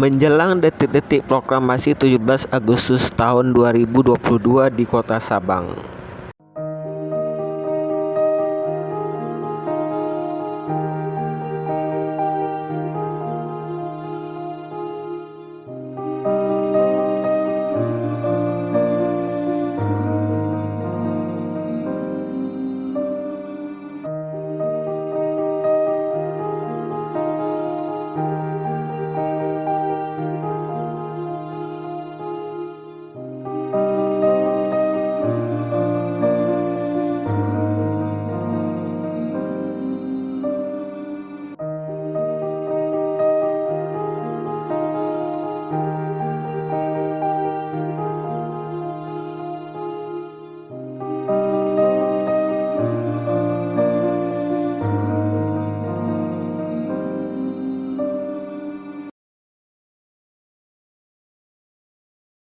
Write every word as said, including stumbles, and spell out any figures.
Menjelang detik-detik proklamasi tujuh belas Agustus tahun dua ribu dua puluh dua di Kota Sabang,